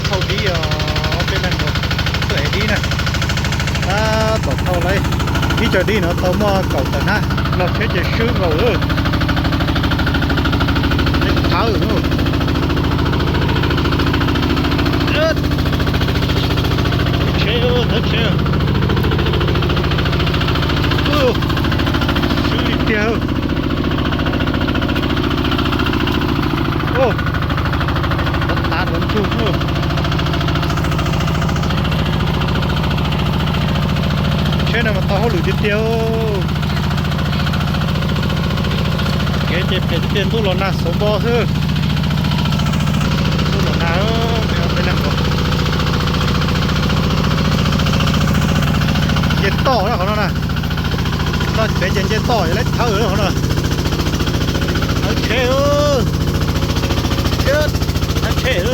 Thauj dib os, ob peb leeg nkaus tuaj ev dib na. Tab tom thauj lawm, ib co dib no tau muaj kaum tawm hnab, los tsheb ces swb nkaus lawm. Thawb, thawb tsheb, thawb tsheb. Swb li tiag. Tav tav ntug. Tsheb no mas tau hauj lwm tiag tiag. Kev ces phem tiag tiag, ntuj los nag xauv npo xwb. Ntuj los nag, peb leeg nkaus. Nce toj na qhov no na. Toj pem ces nce toj, yog lawv thawb qhov no. Thawb tsheb, thawb tsheb,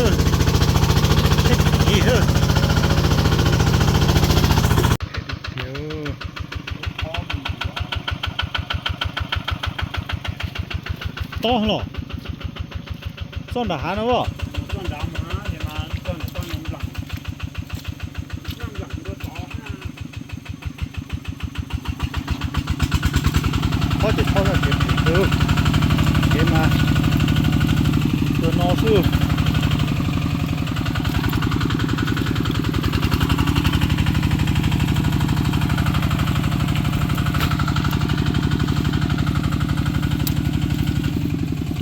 tsheb chim. Tob los txoj nram hav no as. Pob ces pob, kev phem, kev mas tus no xwb.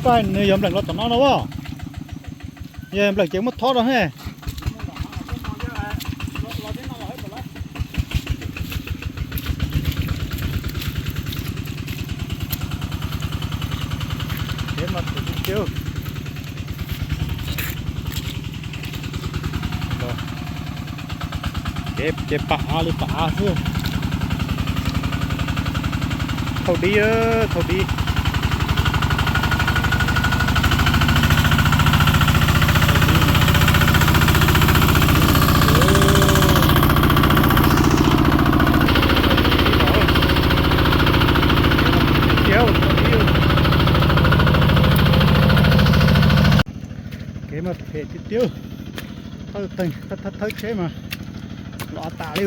Koj nws yog npleem los tom no no as. Yog npleem ces muab thob rau ne. Kev mas phem tiag tiag. Kev ces pam av li pam av xwb. Thauj dib, thauj dib. Kev mas phem tiag tiag. Thawb, thawb tsheb mas los av tas li.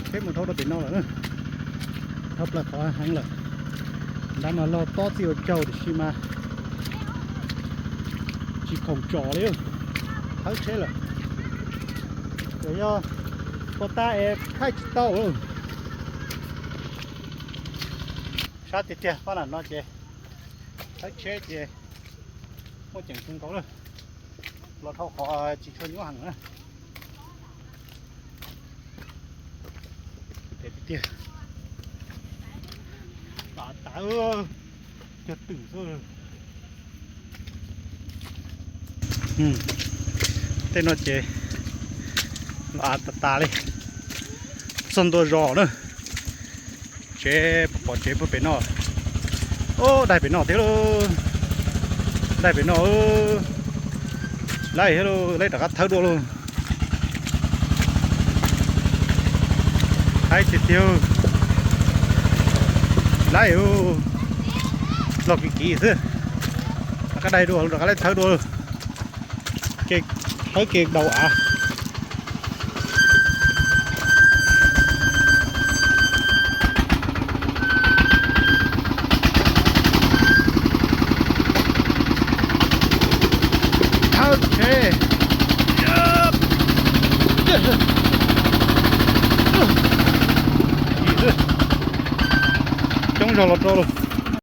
Tsheb mus dhau rau pem no lawm. Dhau plaws qhov heev lawm. Nrad mas log tob txij ua caug tiam sis mas tsis khoom tsom li. Thawb tsheb lawm. Yog ua tas es thaij tsis tau. Sab tiag tiag, pab lam no ces thawb tsheb ces muaj ceem kawg nkaus lawm. Los dhau qhov tsis tshua nyuaj heev na. Phem tiag tiag. Av tas, cog twm xwb. Tej no ces los av tas tas li. Txog ntua zos na. Tsev, pom tsev puag pem no. Ub, daig pem no thiab lauj. Daig pem no. Laib thiab lauj, laib rov qab thawb dua lauj. Haib tiag tiag. Laib, los kiv kiv xwb. Rov qab daig dua, rov qab laib thawb dua lauj. Thawb kev daus av. Thawb tsheb. Coob zog los rau lauj.